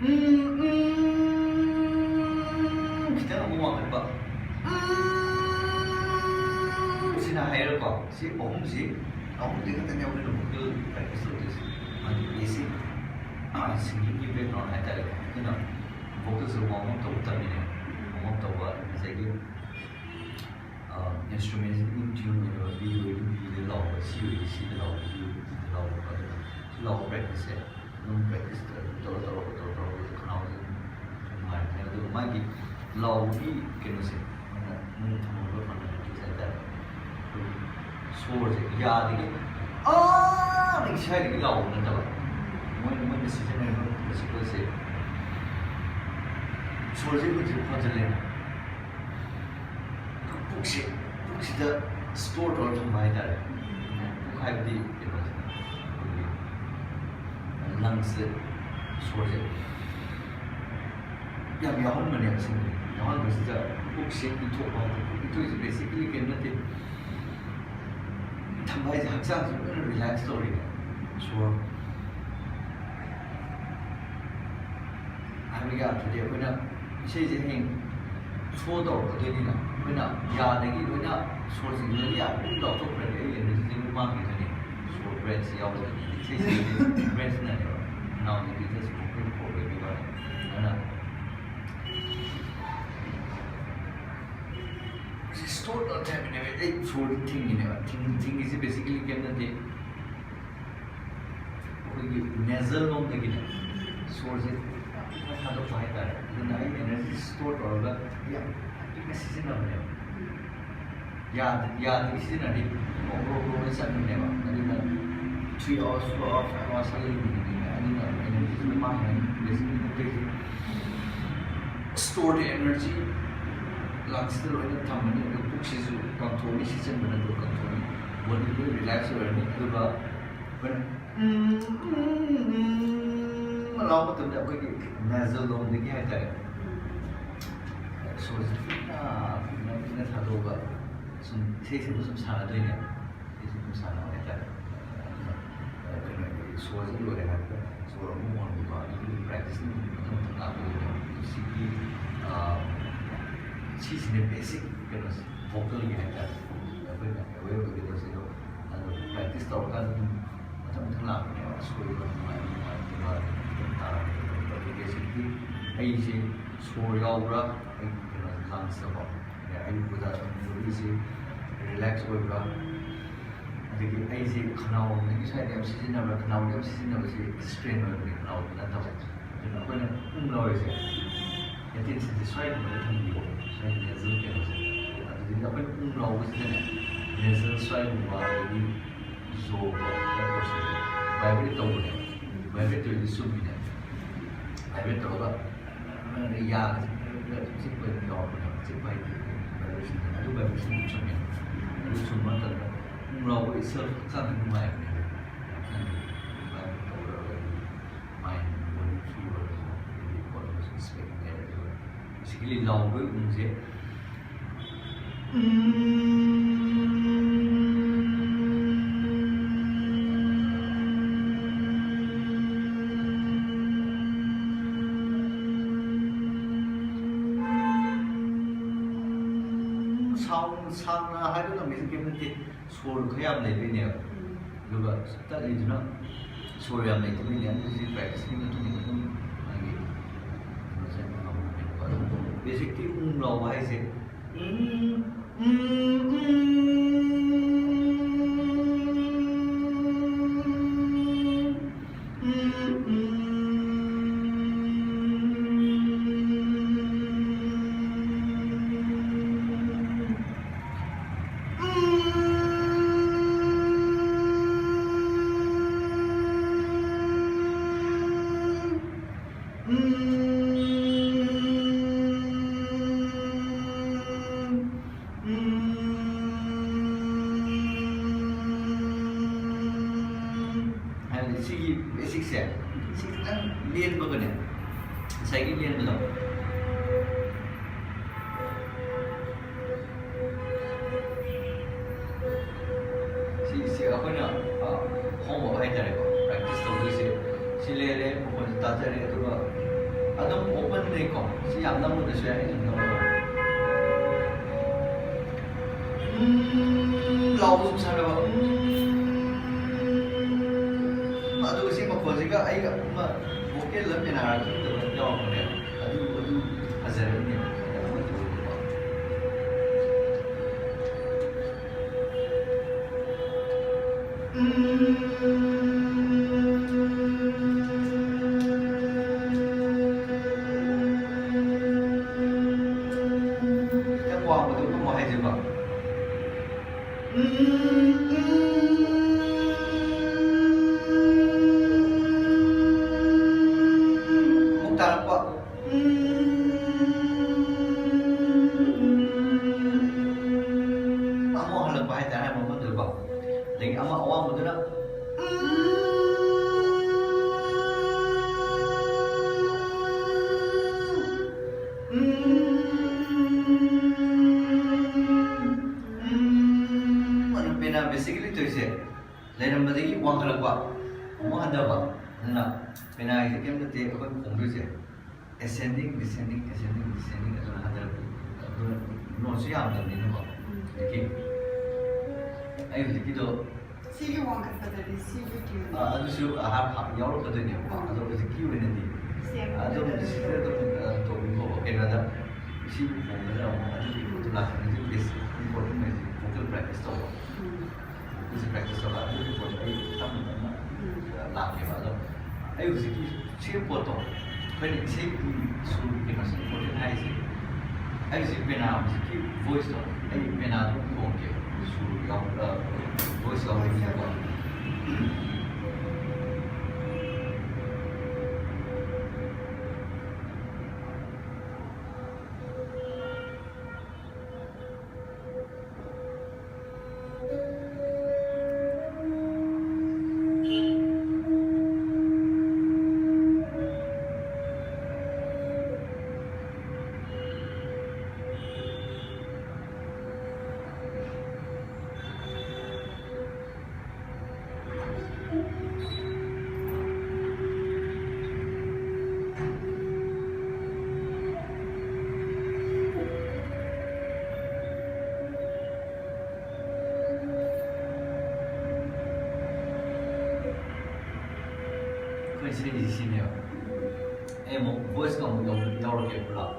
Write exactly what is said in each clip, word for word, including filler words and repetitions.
ꯎꯝ, ꯎꯝ, ꯈꯤꯇꯪ ꯑꯃꯨꯛ ꯋꯥꯡꯈꯠꯄ꯫ ꯎꯝ, ꯁꯤꯅ higher ꯀꯣ꯫ ꯁꯤ ꯑꯍꯨꯝꯁꯤ, ꯑꯍꯨꯝꯁꯤ ꯈꯛꯇꯅꯦ ꯑꯩꯈꯣꯏꯅ vocal practice ꯇꯧꯗꯣꯏꯁꯦ꯫ ꯃꯥꯒꯤ basic, ꯑ, singing ꯒꯤ background ꯍꯥꯏꯇꯥꯔꯦ꯫ ꯑꯗꯨꯅ vocals ꯁꯦ warm up ꯇꯧꯕ ꯇꯝꯃꯤꯅꯦ꯫ Warm up ꯇꯧꯕ, ꯉꯁꯥꯏꯒꯤ, ꯑ, instrument ꯁꯤ in tune ꯑꯣꯏꯅꯕ, B ꯑꯣꯏꯔꯗꯤ B ꯗ ꯂꯥꯎꯕ, C ꯑꯣꯏꯔꯗꯤ C ꯗ ꯂꯥꯎꯕ, D ꯑꯣꯏꯔꯗꯤ D ꯗ ꯂꯥꯎꯕ, ꯑꯗꯨꯅ ꯁꯤ ꯂꯥꯎꯕ practice ꯁꯦ ꯑꯗꯨꯝ practice ꯇꯧꯔ, ꯇꯧꯔ, ꯇꯧꯔ, ꯇꯧꯔ, ꯈꯅꯥꯎꯁꯦ ꯑꯗꯨꯝ ꯅꯨꯡꯉꯥꯏꯔꯛꯀꯅꯤ꯫ ꯑꯗꯨꯒ ꯃꯥꯒꯤ ꯂꯥꯎꯕꯒꯤ ꯀꯩꯅꯣꯁꯦ, ꯃꯣꯏꯅ, ꯃꯣꯏꯅ ꯊꯝꯃꯝꯕ fundamentals ꯍꯥꯏꯇꯥꯔꯦ꯫ ꯑꯩꯈꯣꯏ ꯁꯣꯔꯁꯦ ꯌꯥꯗꯒꯤ ꯑꯥꯗꯒꯤ ꯁ꯭ꯋꯥꯏꯗꯒꯤ ꯂꯥꯎꯕ ꯅꯠꯇꯕ, ꯃꯣꯏꯅ, ꯃꯣꯏꯅ ꯁꯤꯖꯤꯟꯅꯔꯤꯕ principle ꯁꯦ ꯁꯣꯔꯁꯦ ꯑꯩꯈꯣꯏ ꯍꯧꯖꯤꯛ ꯍꯣꯟꯖꯜꯂꯦꯅ꯫ ꯄꯨꯛꯁꯦ, ꯄꯨꯛꯁꯤꯗ store ꯇꯧꯔ ꯊꯝꯕ ꯍꯥꯏꯇꯥꯔꯦ꯫ ꯄꯨꯛ ꯍꯥꯏꯕꯗꯤ ꯀꯩꯅꯣꯁꯦ, ꯑꯩꯈꯣꯏꯒꯤ lungs ꯁꯦ, ꯁꯣꯔꯁꯦ ꯌꯥꯝ ꯌꯥꯎꯍꯟꯕꯅꯦꯕ ꯁꯤꯡꯁꯦ꯫ ꯌꯥꯎꯍꯟꯕꯁꯤꯗ ꯄꯨꯛꯁꯦ ꯏꯟꯊꯣꯛꯄ ꯍꯥꯏꯇꯥꯔꯦ꯫ ꯄꯨꯛ ꯏꯟꯊꯣꯛꯏꯁꯦ basically ꯀꯩꯝ ꯅꯠꯇꯦ꯫ ꯊꯝꯕ ꯍꯥꯏꯁꯦ ꯍꯛꯆꯥꯡꯁꯦ ꯂꯣꯏꯅ relax ꯇꯧꯔꯤꯅꯦ꯫ ꯁꯣꯔ ꯍꯥꯏꯕꯒꯤ ꯑꯥꯔꯊꯗꯤ ꯑꯩꯈꯣꯏꯅ ꯏꯁꯩꯁꯦ ꯍꯌꯦꯡ show ꯇꯧꯔꯛꯀꯗꯣꯏꯅꯤꯅ, ꯑꯩꯈꯣꯏꯅ ꯌꯥꯗꯒꯤ ꯂꯣꯏꯅ ꯁꯣꯔꯁꯤꯡꯁꯦ ꯂꯣꯏꯅ ꯌꯥꯗꯒꯤ ꯂꯥꯎꯊꯣꯛꯈ꯭ꯔꯗꯤ ꯑꯩ energy ꯁꯦ ꯂꯣꯏ ꯃꯥꯡꯈꯤꯗꯣꯏꯅꯦ꯫ ꯁꯣꯔ breath ꯁꯦ ꯌꯥꯎꯗ꯭ꯔꯗꯤ ꯏꯁꯩ ꯁꯛꯄꯁꯦ breath ꯅꯅꯦꯕ꯫ Now the guitar is vocal cord ꯑꯣꯏꯕꯒꯤ ꯋꯥꯅꯤ꯫ ꯑꯗꯨꯅ ꯁꯤ store ꯇꯧꯔ ꯊꯝꯃꯤꯅꯦꯕ꯫ ꯑꯩ ꯁꯣꯔꯗꯤ ꯊꯤꯡꯉꯤꯅꯦꯕ꯫ ꯊꯤꯡ-, ꯊꯤꯡꯉꯤꯁꯦ basically ꯀꯩꯝ ꯅꯠꯇꯦ꯫ ꯑꯩꯈꯣꯏꯒꯤ nasal ꯂꯣꯝꯗꯒꯤꯅꯦ ꯁꯣꯔꯁꯦ ꯌꯥꯝ ꯄꯤꯛꯅ ꯊꯥꯗꯣꯛꯄ ꯍꯥꯏꯇꯥꯔꯦ꯫ ꯑꯗꯨꯅ ꯑꯩ energy store ꯇꯧꯔꯒ ꯌꯥꯝ ꯄꯤꯛꯅ ꯁꯤꯖꯤꯟꯅꯕꯅꯦꯕ꯫ ꯌꯥꯗ-, ꯌꯥꯗꯒꯤ ꯁꯤꯖꯤꯟꯅꯔꯗꯤ ꯑꯣ ꯒ꯭ꯔꯣ ꯒ꯭ꯔꯣ ꯂꯣꯏ ꯆꯠꯈꯤꯕꯅꯦꯕ꯫ ꯑꯗꯨꯅ three hours, four hours, five hours ꯁꯥꯒꯠꯂꯤꯕꯅꯤꯅ ꯑꯗꯨꯅ energy ꯁꯨ ꯃꯥꯡꯉꯅꯤ꯫ Basically ꯑꯇꯩꯁꯦ store the energy lungs ꯇ ꯂꯣꯏꯅ ꯊꯝꯃꯅꯤ꯫ ꯑꯗꯨ ꯄꯨꯛꯁꯤꯁꯨ ꯀꯪꯊꯣꯛꯑꯅꯤ, ꯁꯤꯠꯆꯟꯕ ꯅꯠꯇ꯭ꯔꯣ? ꯀꯪꯊꯣꯛꯑꯅꯤ꯫ Body ꯂꯣꯏ relax ꯑꯣꯏꯔꯅꯤ꯫ ꯑꯗꯨꯒ ꯑꯩꯈꯣꯏꯅ ꯎꯝ, ꯎꯝ, ꯎꯝ ꯂꯥꯎꯕ ꯃꯇꯝꯗ ꯑꯩꯈꯣꯏꯒꯤ nasal ꯂꯣꯝꯗꯒꯤ ꯍꯥꯏꯇꯥꯔꯦ, ꯁꯣꯔꯁꯦ ꯄꯤꯛꯅ, ꯄꯤꯛꯅ, ꯄꯤꯛꯅ ꯊꯥꯗꯣꯛꯑꯒ ꯁꯨꯝ ꯏꯁꯩ ꯁꯨꯝ, ꯁꯨꯝ ꯁꯥꯟꯅꯗꯣꯏꯅꯦ꯫ ꯏꯁꯩ ꯁꯨꯝ, ꯁꯨꯝ ꯁꯥꯟꯅꯕ ꯍꯥꯏꯇꯥꯔꯦ꯫ ꯑꯗꯨꯅ, ꯑ, ꯀꯩꯅꯣ, ꯁꯣꯔꯁꯦ ꯂꯣꯏꯔꯦ ꯍꯥꯏꯕꯗ ꯁꯣꯔ ꯑꯃꯨꯛ ꯍꯣꯟꯕ, ꯑꯗꯨꯒꯤ practice ꯃꯊꯪ ꯃꯊꯪ ꯂꯥꯛꯄꯗꯨꯅꯦ꯫ ꯁꯤꯒꯤ, ꯑ, ꯁꯤꯁꯤꯅꯦ basic ꯀꯩꯅꯣꯁꯦ, vocalꯒꯤ ꯍꯥꯏꯇꯥꯔꯦ꯫ ꯑꯩꯈꯣꯏꯅ aware ꯑꯣꯏꯒꯗꯧꯁꯦ ꯑꯗꯣ, ꯑꯗꯣ practice ꯇꯧꯔꯀꯥꯟꯗ ꯑꯗꯨꯝ ꯃꯊꯪ ꯃꯊꯪ ꯂꯥꯛꯄꯅꯦꯕ꯫ ꯁꯣꯏꯕ ꯅꯨꯡꯉꯥꯏꯕ ꯅꯨꯡꯉꯥꯏꯇꯕ ꯑꯗꯨꯝ ꯇꯥꯔꯛꯄꯅꯦꯕ꯫ ꯑꯗꯨ basically ꯑꯩꯁꯦ ꯁꯣꯔ ꯌꯥꯎꯕ꯭ꯔꯥ, ꯑꯩ ꯀꯩꯅꯣ lungs ꯇꯀꯣ, ꯑꯌꯨꯛꯄꯗ ꯑꯗꯨꯝ body ꯁꯦ relax ꯑꯣꯏꯕ꯭ꯔꯥ, ꯑꯗꯒꯤ ꯑꯩꯁꯦ ꯈꯅꯥꯎ ꯂꯣꯝꯗꯒꯤ side ꯌꯥꯝ ꯁꯤꯖꯤꯟꯅꯕ꯭ꯔꯥ, ꯈꯅꯥꯎꯗ ꯌꯥꯝ ꯁꯤꯖꯤꯟꯅꯕꯁꯦ strain ꯑꯣꯏꯕꯅꯦ, ꯈꯅꯥꯎꯗ ꯅꯠꯇꯕ꯫ ꯑꯗꯨꯅ ꯑꯩꯈꯣꯏꯅ ꯎꯝ ꯂꯧꯔꯤꯁꯦ, attention ꯁꯦ ꯁ꯭ꯋꯥꯏꯒꯨꯝꯕꯗ ꯊꯝꯕꯤꯌꯣ, ꯁ꯭ꯋꯥꯏ nasal ꯀꯩꯅꯣꯁꯦ꯫ ꯑꯗꯨꯗꯒꯤ ꯑꯩꯈꯣꯏꯅ ꯎꯝ ꯂꯧꯕꯁꯤꯗꯅꯦ, nasal ꯁ꯭ꯋꯥꯏꯒꯨꯝꯕ, ꯑꯗꯒꯤ jaw ꯀꯣ, ꯁ꯭ꯋꯥꯏ portion ꯁꯦ vibrate ꯇꯧꯕꯅꯦꯕ꯫ Vibrate ꯇꯧꯔꯤꯗꯤ ꯆꯨꯝꯃꯤꯅꯦ꯫ Vibrate ꯇꯧꯔꯒ ꯌꯥꯒꯁꯦ ꯈꯔ ꯈꯔ ꯆꯤꯛꯄ ꯑꯗꯨꯝ ꯌꯥꯎꯔꯛꯄꯅꯦꯕ꯫ ꯆꯤꯛꯄ ꯍꯥꯏꯗꯤ vibration ꯇꯧꯕ꯫ ꯑꯗꯨ vibration ꯗꯨ ꯆꯨꯝꯃꯦ꯫ ꯑꯗꯨ ꯆꯨꯝꯕ ꯃꯇꯝꯗ ꯎꯝ ꯂꯥꯎꯕ itself ꯍꯛꯆꯥꯡꯗ ꯅꯨꯡꯉꯥꯏꯕꯅꯦꯕ꯫ ꯍꯛꯆꯥꯡꯗ vibrate ꯇꯧꯔꯒ mind body free ꯑꯣꯏꯔꯒ ꯑꯗꯒꯤ ꯄꯣꯠ ꯑꯃꯁꯨ expect ꯂꯩꯔꯦ꯫ ꯑꯗꯨꯒ basically ꯂꯥꯎꯕꯒꯤ ꯎꯝꯁꯦ sound ꯁꯥꯡꯅ ꯍꯥꯏꯕ ꯉꯝꯃꯤꯁꯦ ꯀꯩꯝ ꯅꯠꯇꯦ, ꯁꯣꯔ ꯈꯔ ꯌꯥꯝ ꯂꯩꯕꯩꯅꯦꯕ꯫ ꯑꯗꯨꯒ ꯇꯠꯂꯤꯗꯨꯅ ꯁꯣꯔ ꯌꯥꯝ ꯂꯩꯇꯕꯩꯅꯦ꯫ ꯑꯗꯨ ꯁꯤ practice ꯀꯤ ꯃꯇꯨꯡ ꯏꯟꯅ ꯑꯗꯨꯝ ꯃꯥꯒꯤ ꯀꯩꯅꯣꯁꯦ ꯉꯝꯃꯛꯄꯅꯦꯕꯀꯣ꯫ ꯑꯗꯨ basic ꯇꯤ ꯎꯝ ꯂꯥꯎꯕ ꯍꯥꯏꯁꯦ ꯎꯝ, ꯎꯝ, ꯎꯝ, ꯎꯝ, ꯎꯝ, ꯎꯝ꯫ ꯍꯥꯏꯕꯗꯤ ꯁꯤꯒꯤ basic ꯁꯦ, ꯁꯤ ꯈꯤꯇꯪ ꯂꯦꯟꯕꯒꯅꯦ, ꯉꯁꯥꯏꯒꯤ ꯂꯦꯟꯕꯗꯣ, ꯁꯤ, ꯁꯤ ꯑꯩꯈꯣꯏꯅ, ꯑ, homework ꯍꯥꯏꯇꯥꯔꯦꯀꯣ, practice ꯇꯧꯗꯣꯏꯁꯦ꯫ ꯁꯤ ꯂꯩꯔꯦ, ꯃꯈꯣꯟꯁꯨ ꯇꯥꯖꯔꯦ, ꯑꯗꯨꯒ ꯑꯗꯨꯝ open ꯗꯩꯀꯣ, ꯁꯤ ꯌꯥꯝ ꯅꯝꯃꯨꯗ꯭ꯔꯁꯨ ꯌꯥꯏ, ꯑꯩꯅ ꯅꯝꯃꯒ꯫ ꯎꯝ ꯂꯥꯎꯕ ꯁꯨꯝ ꯁꯥꯟꯅꯕ, ꯎꯝ, ꯑꯗꯨꯒ ꯁꯤ ꯃꯈꯣꯟꯁꯤꯒ ꯑꯩꯒ ꯑꯃ vocal ꯂ ꯄꯦꯅꯥꯔ ꯈꯪꯗꯕ ꯌꯥꯎꯔꯛꯄꯅꯦ꯫ ꯑꯗꯨ, ꯑꯗꯨ ꯐꯖꯔꯝꯅꯦꯕ, ꯑꯗꯨꯃꯥꯏꯅ ꯇꯧꯕꯗꯣꯀꯣ꯫ ꯈꯤꯇꯪ ꯋꯥꯡꯕꯗꯣ ꯀꯨꯝꯃꯣ ꯍꯥꯏꯁꯦꯀꯣ꯫ ꯑꯃꯨꯛ ꯇꯥꯔꯛꯄ꯫ ꯑꯃꯨꯛ ꯍꯜꯂꯛꯄ ꯍꯥꯏꯇꯥꯔꯦ, ꯑꯃ ꯃꯊꯛꯇꯀꯣ꯫ ꯑꯗꯒꯤ ꯑꯃ ꯑꯋꯥꯡꯕꯗꯨꯅ꯫ ꯑꯗꯨ ꯄꯦꯅꯥ basically ꯇꯧꯔꯤꯁꯦ ꯂꯩꯔꯝꯕꯗꯒꯤ ꯋꯥꯡꯈꯠꯂꯛꯄ, ꯑꯃꯨꯛ ꯍꯟꯊꯕ꯫ ꯑꯗꯨꯅ ꯄꯦꯅꯥꯒꯤꯁꯦ ꯀꯩꯝ ꯅꯠꯇꯦ, ꯑꯩꯈꯣꯏꯅ ꯈꯣꯡꯗꯣꯏꯁꯦ ascending, descending, ascending, descending, ꯑꯗꯨꯅ ꯍꯟꯊꯔꯛꯄ꯫ ꯑꯗꯨꯅ ꯅꯣꯠꯁꯨ ꯌꯥꯝꯗꯕꯅꯤꯅꯀꯣ꯫ ꯎꯝ꯫ ꯑꯗꯒꯤ ꯑꯩ ꯍꯧꯖꯤꯛꯀꯤꯗꯣ ꯁꯤꯒꯤ ꯋꯥꯡꯈꯠꯄꯗꯗꯤ ꯁꯤꯒꯤ ꯀ꯭ꯌꯨ ꯑꯥ, ꯑꯗꯨꯁꯨ ꯑꯍꯥꯟ ꯍꯥꯞ ꯌꯥꯎꯔꯛꯀꯗꯣꯏꯅꯦꯕꯀꯣ꯫ ꯑꯗꯣ ꯍꯧꯖꯤꯛꯀꯤ ꯑꯣꯏꯅꯗꯤ ꯁꯦꯝꯕꯗ ꯑꯗꯨꯝ ꯑꯗꯨꯝ ꯁꯤꯗ ꯑꯗꯨꯝ, ꯑ, ꯇꯧꯕꯤꯀꯣ꯫ ꯀꯩꯅꯣꯗ ꯁꯤꯕꯨ ꯈꯣꯡꯕꯗ ꯑꯃꯨꯛ ꯑꯗꯨꯒꯤ ꯄꯣꯠꯇꯨ ꯂꯥꯛꯀꯅꯤ꯫ ꯑꯗꯨꯒꯤ basic important ꯑꯣꯏꯁꯦ vocal practice ꯇꯧꯕ꯫ ꯎꯝ꯫ Vocalꯁꯦ practice ꯇꯧꯕ꯫ ꯑꯗꯨꯒꯤ ꯄꯣꯠꯇꯣ ꯑꯩ ꯇꯞꯅ ꯇꯞꯅ, ꯎꯝ꯫ ꯑ, ꯂꯥꯛꯀꯦꯕ꯫ ꯑꯗꯣ ꯑꯩ ꯍꯧꯖꯤꯛꯀꯤ ꯁꯤꯒꯤ ꯄꯣꯠꯇꯣ ꯑꯩꯈꯣꯏꯅ ꯏꯁꯩꯒꯤ ꯁꯨꯔꯒꯤ ꯀꯩꯅꯣꯁꯦ important ꯍꯥꯏꯔꯤꯁꯦ꯫ ꯑꯩ ꯍꯧꯖꯤꯛ ꯄꯦꯅꯥ ꯍꯧꯖꯤꯛꯀꯤ voiceꯇꯣ, ꯑꯩ ꯄꯦꯅꯥꯗꯣ ꯈꯣꯡꯒꯦ꯫ ꯁꯨꯔ ꯌꯥꯎ-, ꯑ, voice ꯌꯥꯎꯔꯤꯅꯦꯀꯣ꯫ ꯁꯤꯅꯦꯕ꯫ ꯑꯩ ꯑꯃꯨꯛ ꯚꯣꯏꯁꯀ ꯑꯃꯨꯛ ꯌꯥꯎꯔꯛꯀꯦ ꯄꯨꯂꯞ꯫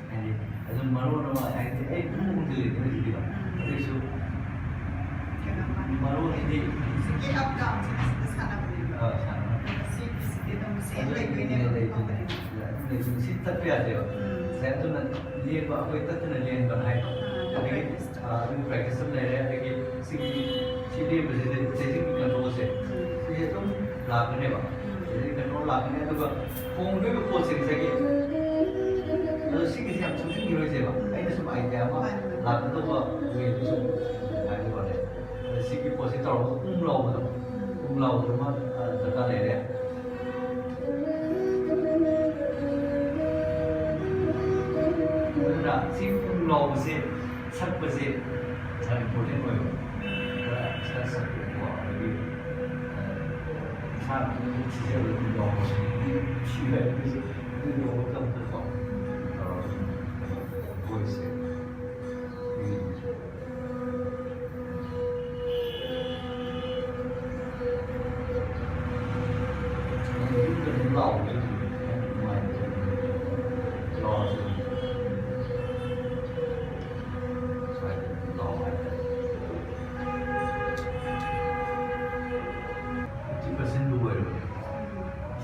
ꯍꯥꯏꯗꯤ ꯑꯗꯨꯝ ꯃꯔꯣꯟ ꯑꯃ ꯍꯥꯏꯗꯤ ꯑꯩ ꯄꯨꯡ ꯑꯍꯨꯝꯗꯤ ꯂꯩꯗꯅ ꯁꯤꯒꯤꯗꯣ꯫ ꯑꯗꯨꯏꯁꯨ ꯀꯩꯅꯣ ꯃꯔꯣꯟ ꯍꯥꯏꯗꯤ ꯁꯤꯒꯤ ꯑꯞ ꯗꯥꯎꯟꯁꯦ ꯐꯖꯅ ꯁꯥꯟꯅꯕꯅꯦꯕ꯫ ꯑꯥ, ꯁꯥꯟꯅꯕ꯫ ꯁꯤ, ꯁꯤꯗꯤ ꯑꯗꯨꯝ ꯁꯦꯝ ꯑꯗꯨꯝ ꯂꯩꯗꯣꯏꯅꯦꯕ꯫ ꯂꯩꯗꯣꯏꯅꯦ꯫ ꯑꯗꯨꯝ ꯂꯩꯗꯣꯏꯅꯦ꯫ ꯁꯤ ꯇꯠꯄ ꯌꯥꯗꯦꯕ꯫ ꯎꯝ꯫ ꯉꯁꯥꯏ ꯑꯗꯨꯅ ꯂꯦꯡꯕ, ꯑꯩꯈꯣꯏ ꯇꯠꯇꯅ ꯂꯦꯡꯕ ꯍꯥꯏꯕ꯫ ꯑꯥ, ꯑꯗꯒꯤ, practice꯫ ꯑꯥ, ꯑꯗꯨꯝ practice ꯑꯃ ꯂꯩꯔꯦ꯫ ꯑꯗꯒꯤ ꯁꯤꯒꯤ, ꯁꯤ ꯂꯦꯡꯕꯁꯤꯗꯤ ꯆꯩꯁꯤꯡꯒꯤ controlꯁꯦ꯫ ꯎꯝ꯫ ꯁꯤꯁꯦ ꯑꯗꯨꯝ ꯂꯥꯛꯀꯅꯦꯕ꯫ ꯎꯝ꯫ ꯁꯤꯗꯒꯤ control ꯂꯥꯛꯀꯅꯤ꯫ ꯑꯗꯨꯒ ꯈꯣꯡꯗꯣꯏꯕ ꯄꯣꯠꯁꯦ ꯉꯁꯥꯏꯒꯤ, ꯑꯗꯣ ꯁꯤꯒꯤꯁꯦ ꯌꯥꯝ ꯁꯣꯛꯆꯤꯟꯈꯤꯔꯣꯏꯁꯦꯕ꯫ ꯑꯩꯅ ꯁꯨꯝ idea ꯑꯃ ꯃꯥꯅꯤ, ꯃꯥꯅꯤ꯫ ꯂꯥꯛꯀꯗꯧꯕ wayꯗꯨ ꯁꯨꯝ ꯍꯥꯏꯕ ꯋꯥꯅꯦ꯫ ꯑꯗ ꯁꯤꯒꯤ ꯄꯣꯠꯁꯦ ꯇꯧꯔꯒ ꯎꯝ ꯂꯥꯎꯕꯗꯣ, ꯎꯝ꯫ ꯎꯝ ꯂꯥꯎꯕꯗꯨꯃ, ꯑ, ꯗꯔꯀꯥꯔ ꯂꯩꯔꯦ꯫ ꯁꯤ ꯄꯨꯡ ꯂꯥꯎꯕꯁꯦ, ꯁꯛꯄꯁꯦ ꯌꯥꯝ important ꯑꯣꯏꯕ꯫ ꯈꯔ ꯏꯁꯥ ꯁꯛꯄꯀꯣ, ꯑꯗꯒꯤ, ꯑ, ꯏꯁꯥꯅ ꯑꯗꯨꯝ ꯊꯤꯖꯕ ꯑꯗꯨꯝ ꯂꯥꯎꯕꯁꯦ꯫ ꯊꯤꯕ ꯍꯥꯏꯕꯁꯦ ꯑꯗꯨ ꯂꯥꯎꯕ ꯃꯇꯝꯗꯀꯣ, ꯇꯧꯔꯒ ꯑꯗꯨꯝ ꯀꯩꯅꯣ, voice ꯁꯦ꯫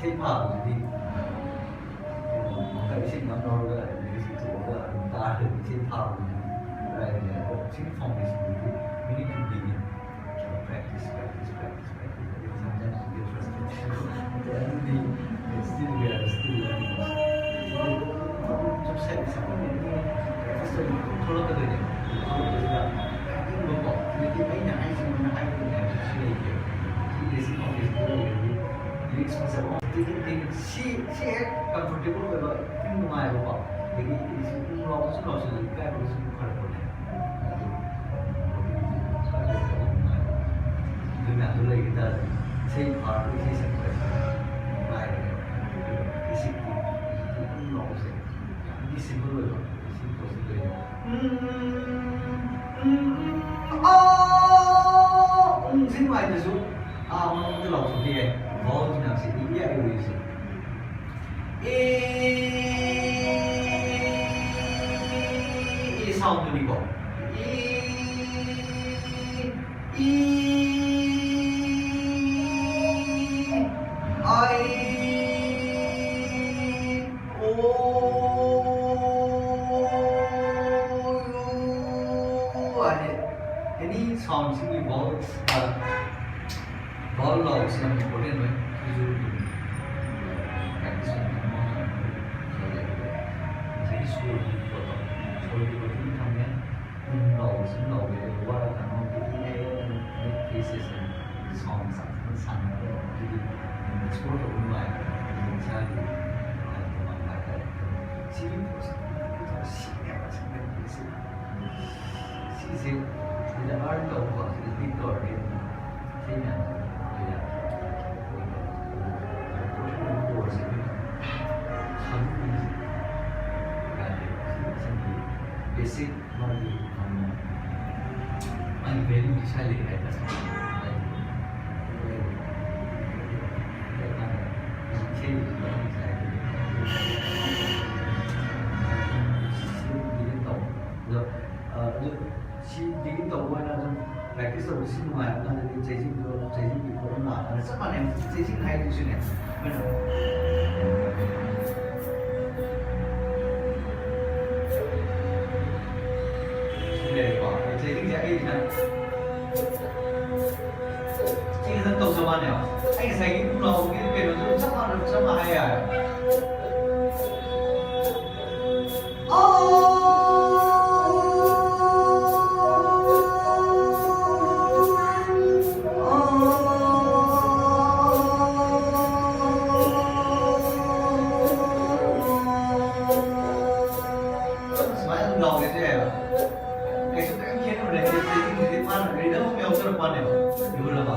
ꯏꯁꯩ ꯐꯥꯕꯗꯨꯗꯤ ꯃꯈꯜ ꯏꯁꯩ ꯉꯝ ꯂꯧꯔꯒ ꯑꯗꯨꯗꯒꯤ ꯏꯁꯩ ꯊꯣꯛꯑꯒ ꯑꯗꯨꯝ ꯇꯥꯔꯒ ꯏꯁꯩ ꯐꯥꯕꯗꯨꯗꯤ ꯀꯗꯥꯏꯗꯒꯤ? ꯑꯗꯣ ꯁꯤꯒꯤ foundation ꯗꯨꯗꯤ we need to begin. Practice, practice, practice, practice. Sometimes we get frustrated. But then we, it's still, we are still learning. ꯁꯨꯝ ꯁꯛ-, ꯁꯛꯃꯤꯟꯅꯔꯤꯉꯩ practice ꯇꯧꯔꯤꯉꯩ ꯊꯣꯛꯂꯛꯀꯗꯣꯏꯅꯦꯕ꯫ ꯊꯣꯛꯂꯛꯄꯁꯤꯗ ꯀꯥꯅꯤꯡꯕꯀꯣ, ꯍꯧꯖꯤꯛꯇꯤ ꯑꯩꯅ ꯍꯥꯏꯁꯤ ꯃꯣꯏꯅ ꯍꯥꯏꯒꯗꯣꯏꯅꯦ ꯍꯥꯏꯕꯁꯨ ꯂꯩꯇꯦꯕ꯫ ꯁꯤ basic foundation ꯗ ꯂꯩꯔꯗꯤ lyrics ꯐꯖꯕ ꯑꯃ ꯇꯤꯡ ꯇꯤꯡ ꯁꯤ, ꯁꯤ ꯍꯦꯛ comfortable ꯑꯣꯏꯕ, ꯈꯤꯇꯪ ꯅꯨꯡꯉꯥꯏꯕꯀꯣ꯫ ꯑꯗꯒꯤ ꯁꯤ ꯄꯨꯡ ꯂꯥꯎꯕꯁꯨ ꯂꯥꯎꯁꯤꯜꯂꯤ, ꯏꯀꯥꯏꯕꯒꯁꯨ ꯐꯔꯛꯄꯅꯦ꯫ ꯑꯗꯨ, ꯑꯗꯨ ꯃꯌꯥꯝꯗꯣ ꯂꯩꯈꯤ ꯇꯥꯔꯗꯤ, ꯏꯁꯩ ꯐꯥꯔꯒ ꯏꯁꯩ ꯁꯛꯄ ꯍꯥꯏꯁꯦ ꯅꯨꯡꯉꯥꯏꯕꯅꯦꯕ꯫ ꯑꯗꯨꯒ ꯏꯁꯩ ꯄꯨꯡ ꯂꯥꯎꯕꯁꯦ ꯌꯥꯝꯗꯤ simple ꯑꯣꯏꯕ, ꯁꯤ ꯄꯣꯠꯁꯤ ꯂꯩꯔꯦ꯫ ꯎꯝ, ꯎꯝ, ꯎꯝ, ꯑꯣ, ꯎꯝ, ꯁꯤ ꯅꯨꯡꯉꯥꯏꯇ꯭ꯔꯁꯨ, ꯑꯥ, ꯃꯉꯣꯟꯗ ꯂꯥꯎꯊꯣꯛꯄ ꯌꯥꯏ꯫ Vowel ꯃꯌꯥꯝꯁꯦ ꯏ, ꯏ, ꯑꯥꯏ, ꯑꯣ, ꯌꯨꯁꯦ꯫ E, E sound ꯗꯨꯅꯤꯀꯣ꯫ E, E, ꯑꯥꯏ, ꯑꯣ, ꯌꯨ ꯍꯥꯏꯗꯤ any sound ꯁꯤꯒꯤ vowel, ꯑ, vowel ꯂꯥꯎꯕꯁꯤ ꯌꯥꯝ important ꯑꯣꯏ꯫ ꯁꯤꯁꯨ ꯑꯗꯨꯝ practice ꯑꯣꯏꯅ ꯊꯝꯕ ꯉꯝꯃꯤ꯫ ꯉꯁꯥꯏꯒꯤ ꯁꯣꯔꯒꯤ ꯄꯣꯠꯇꯣ, ꯁꯣꯔꯒꯤ ꯄꯣꯠꯇꯨ ꯑꯗꯨꯝ ꯊꯝꯃꯦ꯫ ꯎꯝ ꯂꯥꯎꯕꯁꯤ ꯑꯗꯨꯝ ꯂꯥꯎꯕ ꯌꯥꯏ꯫ ꯋꯥꯔꯀꯥꯟꯗ ꯃꯣꯏꯒꯤ ꯏ ꯑꯥꯏ ꯑꯦ ꯑꯗꯨꯝ ꯃꯤꯠ ꯐꯦꯁꯦꯁ ꯑꯗꯨꯝ sound ꯁꯥꯟꯅꯔꯒ ꯑꯗꯨꯒꯤ explore ꯇꯧꯕ ꯅꯨꯡꯉꯥꯏꯕ꯫ ꯑꯗꯨꯒꯤ ꯏꯁꯥꯒꯤ, ꯑ, ꯇꯣꯉꯥꯟꯕ ꯍꯥꯏꯇꯥꯔꯦ꯫ ꯑꯗꯨ ꯁꯤꯒꯤ ꯄꯣꯠꯁꯤ, ꯁꯤ ꯌꯥꯝ ꯁꯤꯁꯦ ꯁꯤꯗ ꯑꯥꯔꯟ ꯇꯧꯕ, ꯁꯤꯗ ꯄꯤꯛ ꯇꯧꯔꯗꯤ ꯁꯤ ꯃꯌꯥꯝꯁꯦ ꯑꯩꯈꯣꯏꯗ ꯑꯩꯈꯣꯏꯒꯤ ꯄꯣꯔꯁꯟ ꯑꯣꯐ ꯀꯣꯔꯁꯁꯦ ꯑꯩꯈꯣꯏꯅ ꯈꯪꯕꯁꯦ ꯀꯥꯟꯅꯩ꯫ ꯁꯤ ꯃꯁꯤꯒꯤ ꯕꯦꯁꯤꯛ ꯃꯥꯒꯤ ꯌꯥꯝꯅ ꯃꯥꯒꯤ ꯚꯦꯂꯨ ꯏꯁꯥ ꯂꯩ ꯍꯥꯏꯇꯥꯔꯦ꯫ ꯏꯁꯩ ꯃꯌꯥꯝ ꯁꯥꯏ꯫ ꯑꯗꯣ, ꯑ, ꯑꯗꯨ ꯁꯤ ꯗꯤꯒ꯭ꯔꯤ ꯇꯧꯕ ꯑꯣꯏꯅ ꯑꯗꯨꯝ ꯄ꯭ꯔꯦꯛꯇꯤꯁ ꯇꯧꯕ ꯁꯤ ꯅꯨꯡꯉꯥꯏꯕ ꯀꯥꯟꯗꯗꯤ ꯆꯩꯖꯤꯡꯗꯣ, ꯆꯩꯖꯤꯡꯒꯤ ꯄꯣꯠ ꯑꯃ ꯂꯥꯛꯄꯅ ꯆꯞ ꯃꯥꯟꯅꯩ꯫ ꯆꯩꯖꯤꯡ ꯍꯥꯏꯗꯨꯁꯨꯅꯦ, ꯑꯩꯈꯣꯏꯅ ꯁꯤ ꯂꯩꯔꯦꯀꯣ꯫ ꯑꯗꯣ ꯆꯩꯖꯤꯡꯁꯦ ꯑꯩꯒꯤꯁꯤꯅ ꯁꯤ ꯈꯛꯇꯪ ꯇꯧꯖ ꯋꯥꯅꯦꯕ꯫ ꯑꯩ ꯉꯁꯥꯏꯒꯤ ꯎ ꯂꯥꯎꯕꯒꯤ ꯀꯩꯅꯣꯗꯨ ꯆꯞ ꯃꯥꯟꯅ, ꯆꯞ ꯃꯥꯟꯅ ꯍꯥꯏ ꯌꯥꯔꯦ꯫ ꯁꯨꯃꯥꯏꯅ ꯑꯗꯨꯝ ꯂꯥꯎꯒꯦꯁꯨ ꯌꯥꯏꯑꯕ꯫ ꯀꯩꯁꯨ ꯀꯔꯤꯝ ꯈꯦꯠꯅꯕ ꯂꯩꯇꯦ꯫ ꯆꯩꯖꯤꯡꯁꯤꯗꯤ ꯃꯥꯅ ꯔꯤꯗꯝ ꯑꯃ ꯌꯥꯎꯖꯔꯛꯄꯅꯦꯕ꯫ ꯌꯨꯔꯕ?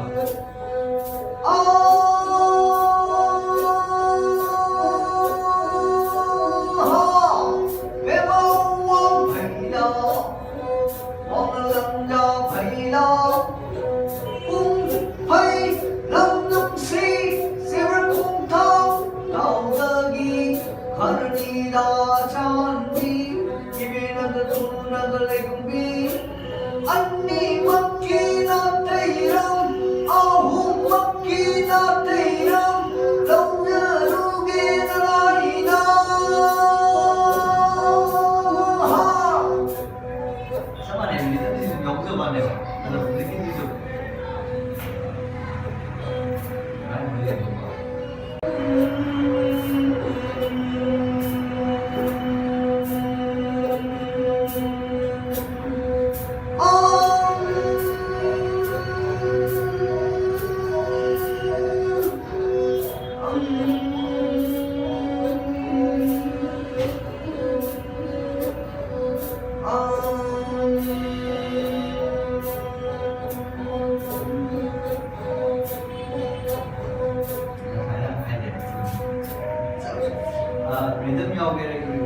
ꯑꯅꯤꯃꯛꯀꯤ ꯅꯥꯇꯩꯔꯝ, ꯑꯍꯨꯝꯃꯛꯀꯤ ꯅꯥꯇꯩꯔꯝ, ꯂꯧꯖꯔꯨꯒꯦ ꯅꯔꯥꯏꯅ꯫ ꯆꯞ ꯃꯥꯟꯅꯩ, ꯔꯤꯗꯝꯁꯤꯁꯨ ꯌꯥꯎꯖꯕꯅꯦꯕ꯫ ꯑꯗꯣ ꯍꯧꯖꯤꯛꯀꯤꯁꯤꯁꯨ ꯀꯃꯥꯏꯅ ꯂꯩꯕꯅꯣ?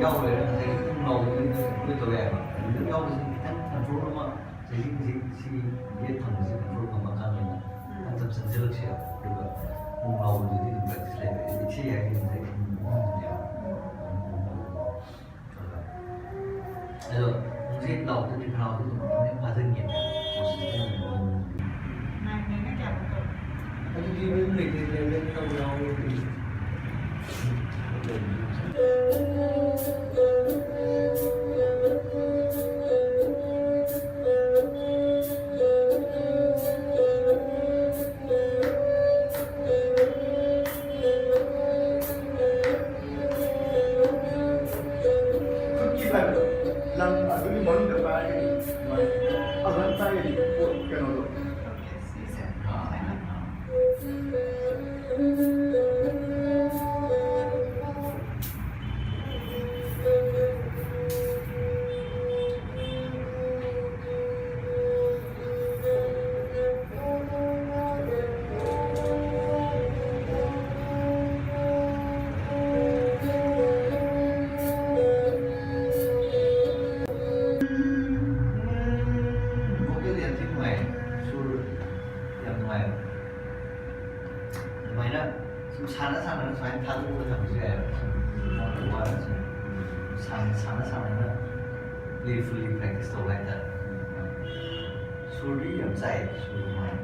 ꯌꯥꯎꯔꯣꯏꯔꯥ ꯉꯁꯥꯏꯒꯤ ꯄꯨꯡ ꯂꯥꯎꯕꯗꯨꯗꯤ ꯑꯩꯈꯣꯏ ꯇꯧ ꯌꯥꯏꯕ꯫ ꯑꯗꯨꯗ ꯌꯥꯎꯕꯁꯤ ꯈꯤꯇꯪ ꯀꯟꯇ꯭ꯔꯣꯜ ꯑꯃ, ꯆꯍꯤ ꯈꯨꯗꯤꯡ ꯁꯤ ꯌꯦꯠ ꯊꯪꯕꯁꯤ ꯀꯟꯇ꯭ꯔꯣꯜ ꯉꯝꯃꯀꯥꯟꯗ ꯑꯣꯏꯅ ꯈꯤꯇꯪ ꯆꯞꯁꯤꯟꯖꯜꯂꯛꯁꯦꯕ꯫ ꯑꯗꯨꯒ ꯄꯨꯡ ꯂꯥꯎꯕꯗꯨꯗꯤ ꯑꯗꯨꯝ ꯄ꯭ꯔꯦꯛꯇꯤꯁ ꯂꯩꯕ꯫ ꯏꯁꯩ ꯍꯥꯏꯗꯤ ꯉꯁꯥꯏ ꯄꯨꯡ ꯑꯍꯨꯝꯅꯦꯕ꯫ ꯑꯗꯣ ꯍꯧꯖꯤꯛ ꯂꯥꯎꯕꯗꯨꯗꯤ ꯈꯅꯥꯎꯗꯨ ꯑꯗꯨꯝ ꯐꯥꯖꯤꯟꯒꯦ꯫ ꯅꯥꯏꯟ ꯅꯥꯏꯟꯅ ꯀꯌꯥꯃꯨꯛ ꯇꯧꯔꯦ? ꯑꯗꯨꯗꯤ ꯃꯌꯨꯝ ꯂꯩꯇꯦ, ꯂꯩꯔꯦ ꯇꯧ ꯌꯥꯎꯔꯦ꯫ ꯈꯨꯠꯀꯤ ꯄꯥꯏꯕꯗꯣ, ꯂꯪ ꯑꯗꯨꯒꯤ ꯃꯅꯨꯡꯗ ꯄꯥꯏꯔꯒꯗꯤ ꯅꯨꯡꯉꯥꯏ꯫ ꯑꯗꯨꯃꯥꯏꯅ ꯄꯥꯏꯔꯒꯗꯤ ꯄꯣꯠ ꯀꯩꯅꯣꯗꯣ꯫ ꯚꯣꯀꯦꯜꯗꯤ ꯌꯥꯝ ꯊꯤ ꯅꯨꯡꯉꯥꯏ, ꯁꯨꯔ ꯌꯥꯝ ꯅꯨꯡꯉꯥꯏꯕ꯫ ꯑꯗꯨꯃꯥꯏꯅ ꯁꯨꯝ ꯁꯥꯟꯅ ꯁꯥꯟꯅꯅ ꯁꯨꯃꯥꯏꯅ ꯊꯥꯗꯣꯛꯑꯒ ꯊꯝꯕꯁꯨ ꯌꯥꯏꯑꯕ꯫ ꯁꯨꯝ ꯋꯥꯅ ꯋꯥꯅ ꯁꯨꯝ ꯁꯥꯟꯅ ꯁꯥꯟꯅ ꯁꯥꯟꯅꯅ ꯄ꯭ꯂꯦꯐꯨꯜꯂꯤ ꯄ꯭ꯔꯦꯛꯇꯤꯁ ꯇꯧꯕ ꯍꯥꯏꯇꯥꯔꯦ꯫ ꯁꯨꯔꯗꯤ ꯌꯥꯝ ꯆꯥꯏ, ꯁꯨꯔ ꯅꯨꯡꯉꯥꯏ꯫